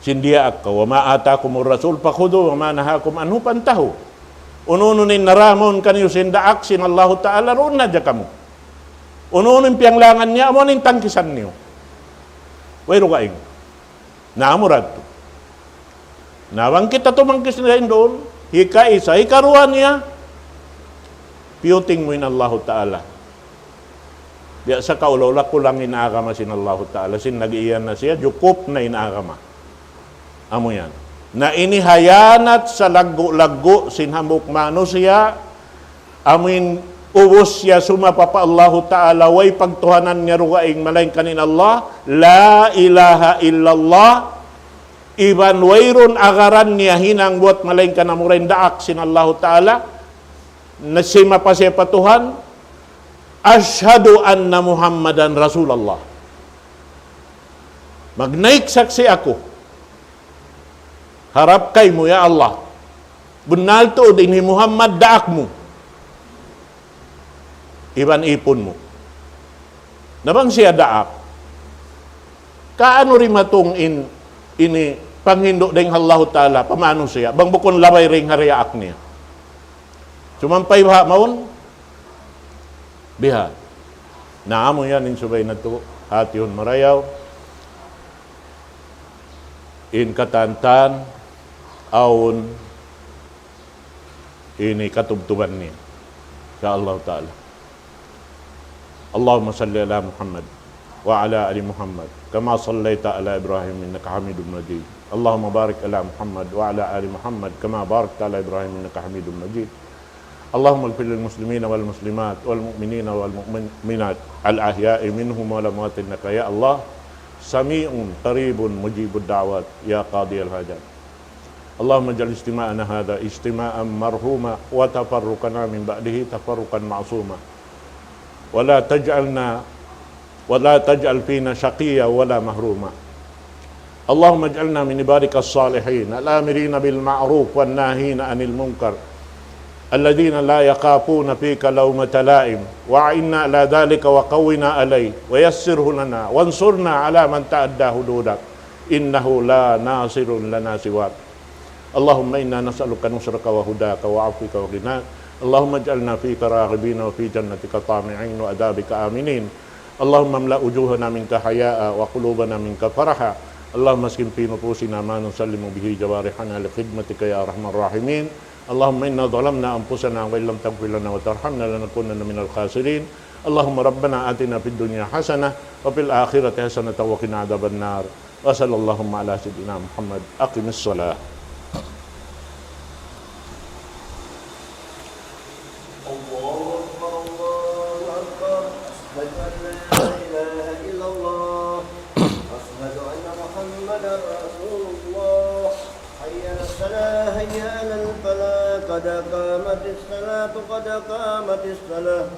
Sin diyaak kaw, وما آتاكم الرسول فخذوه وما نهاكم عنه فانتهوا. Unu-unu in nara mawn kaniyu sin daak sin Allahu Ta'ala, duun na hadja kamu. Unu-unu in piyanglangan niya, amu in tangkisan niyu. Way dugaing. Na amu ra yadtu. Na bang kita tumangkis na duun, hikaisa, hikaruwa niya, piyuting mu in Allahu Ta'ala. Biya' sa kaula-ula kulang in agama sin Allahu Ta'ala, sin nag-iyan na siya, jukup na in agama. Amu yan. Na ini hayanat salaggu'-laggu' sin hambuuk manusiya', amu in ubus siya sumapa pa Allahu Ta'ala, way pagtuhanan niya dugaing malaingkan in Allah, لا إله إلا الله, iban wayruun agaran niya hinang buwat malaingkan amura in daak sin Allahu Ta'ala, na simapa siya pa Tuhan, أشهد أن محمدا رسول الله. Magnaik saksi' aku harap kaymu, ya Allah. Bunnal tuud in hi Muhammad daak mu iban ipun mu. Na bang siya daak, kaunu dimatung in ini panghindu' dayn ha Allahu Ta'ala pa manusiya', bang bukun labay dayn ha diyaak niya. Sumampay baha' mawn, biha'. Na amu yan in subay natu' hātihun marayaw. In katantan, awn ini katubtuban niya. Insya Allah Ta'ala. اللهم صل على محمد وعلى آل محمد كما صليت على إبراهيم إنك حميد مجيد. اللهم بارك على محمد وعلى آل محمد كما باركت على إبراهيم إنك حميد مجيد. اللهم اغفر للمسلمين والمسلمات والمؤمنين والمؤمنات الأحياء منهم والأموات إنك يا الله سميع قريب مجيب الدعوات يا قاضي الحاجات. اللهم اجعل اجتماعنا هذا اجتماعا مرحوما وتفرقنا من بعده تفرقا معصوما ولا تجعلنا ولا تجعل فينا شقيا ولا محروما. اللهم اجعلنا من عبادك الصالحين الآمرين بالمعروف والناهين عن المنكر الذين لا يخافون فيك لومة لائم، وأعنا على ذلك وقونا عليه، ويسره لنا، وانصرنا على من تعدى حدودك، إنه لا ناصر لنا سواك. اللهم إنا نسألك نصرك وهداك وعفوك وغناك. اللهم اجعلنا فيك راغبين وفي جنتك طامعين وعذابك آمنين. اللهم املأ وجوهنا منك حياء وقلوبنا منك فرحا. اللهم اسكن في نفوسنا ما نسلم به جوارحنا لخدمتك يا أرحم الراحمين. اللهم إنا ظلمنا أنفسنا وإن لم تغفر لنا وترحمنا لنكونن من الخاسرين. اللهم ربنا آتنا في الدنيا حسنة وفي الآخرة حسنة وقنا عذاب النار. وصلى اللهم على سيدنا محمد. أقم الصلاة. الله أكبر، الله أكبر. أشهد أن لا إله إلا الله. أشهد أن محمدا رسول الله. حي على الصلاة، حي على الفلاح، قد قامت الصلاة، قد قامت الصلاة.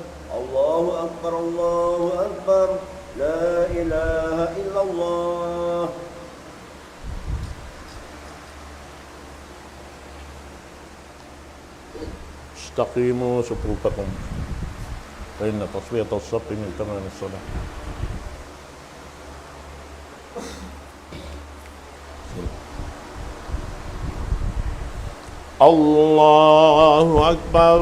الله أكبر، الله أكبر. لا إله إلا الله. استقيموا صفوفكم، فإن تسوية الصف من تمام الصلاة. الله أكبر.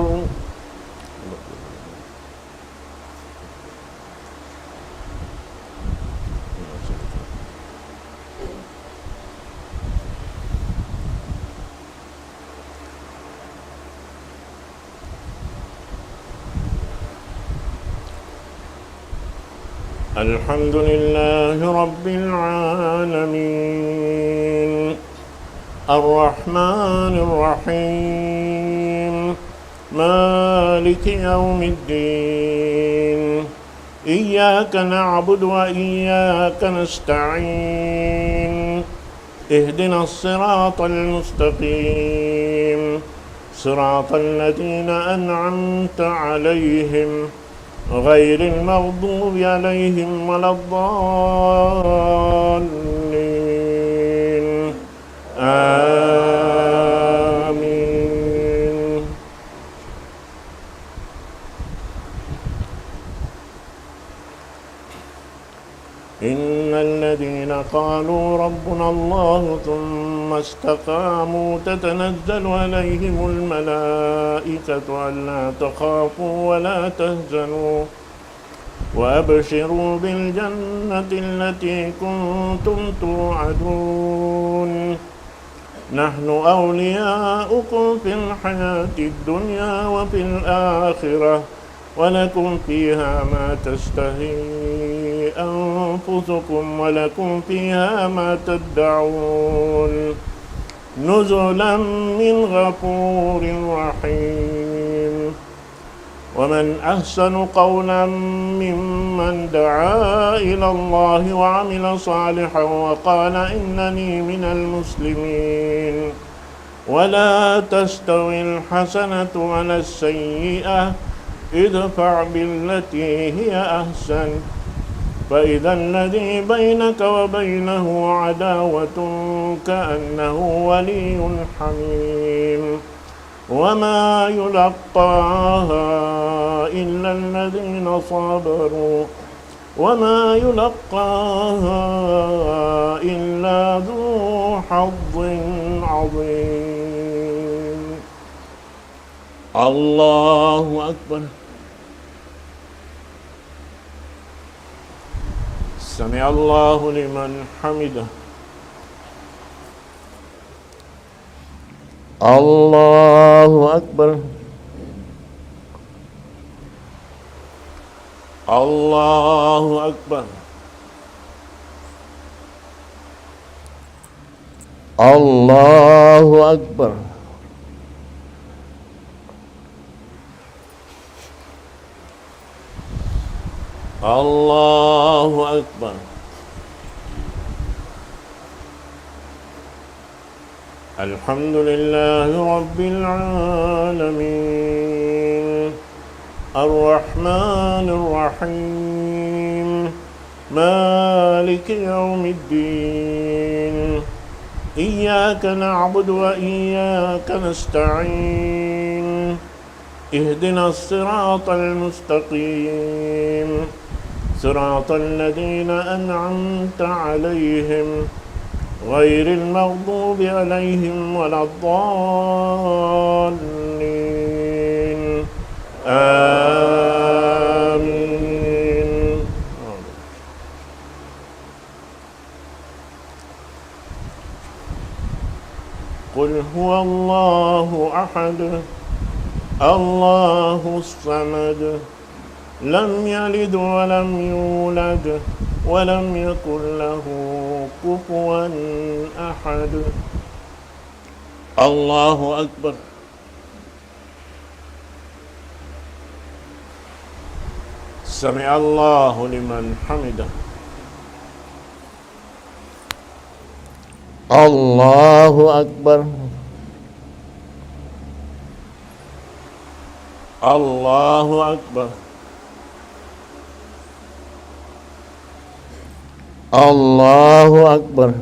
الحمد لله رب العالمين. الرحمن الرحيم. مالك يوم الدين. إياك نعبد وإياك نستعين. اهدنا الصراط المستقيم. صراط الذين أنعمت عليهم غير المغضوب عليهم ولا الضالين. آمين. إن الذين قالوا ربنا الله ثم استقاموا تتنزل عليهم الملائكة ألا تخافوا ولا تحزنوا وأبشروا بالجنة التي كنتم توعدون. نحن أولياؤكم في الحياة الدنيا وفي الآخرة، ولكم فيها ما تشتهي أنفسكم، ولكم فيها ما تدعون، نزلا من غفور رحيم. ومن أحسن قولا ممن دعا إلى الله وعمل صالحا وقال إنني من المسلمين. ولا تستوي الحسنة ولا السيئة، ادفع بالتي هي أحسن، فإذا الذي بينك وبينه عداوة كأنه ولي حميم. وما يلقاها إلا الذين صبروا وما يلقاها إلا ذو حظ عظيم. الله أكبر. سمع الله لمن حمده. الله أكبر. الله أكبر. الله أكبر. الله أكبر. الحمد لله رب العالمين. الرحمن الرحيم. مالك يوم الدين. إياك نعبد وإياك نستعين. اهدنا الصراط المستقيم، صراط الذين أنعمت عليهم، غير المغضوب عليهم ولا الضالين. آمين. قل هو الله أحد، الله الصمد، لم يلد ولم يولد، ولم يكن له كفوا أحد. الله أكبر. سمع الله لمن حمده. الله أكبر. الله أكبر. الله أكبر.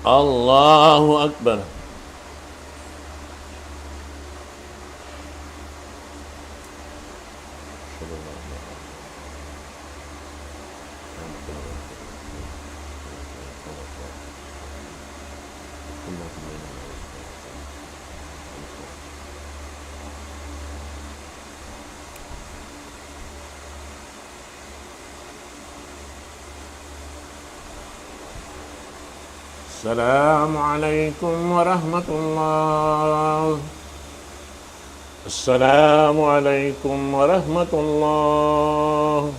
الله أكبر. السلام عليكم ورحمة الله. السلام عليكم ورحمة الله.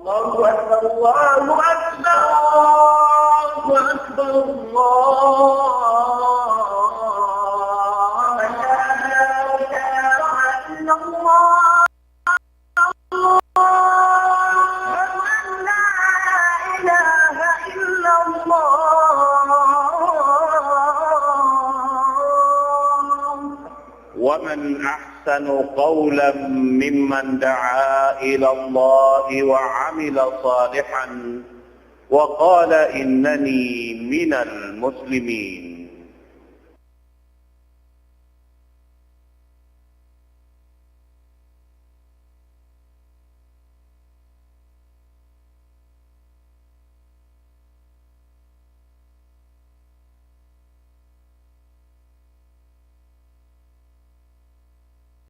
الله أكبر، الله أكبر، الله أكبر، الله أكبر. لا إله إلا الله. أشهد أن لا إله إلا الله. ومن أحسن قولا ممن دعا إلى الله وعمل صالحا وقال إنني من المسلمين.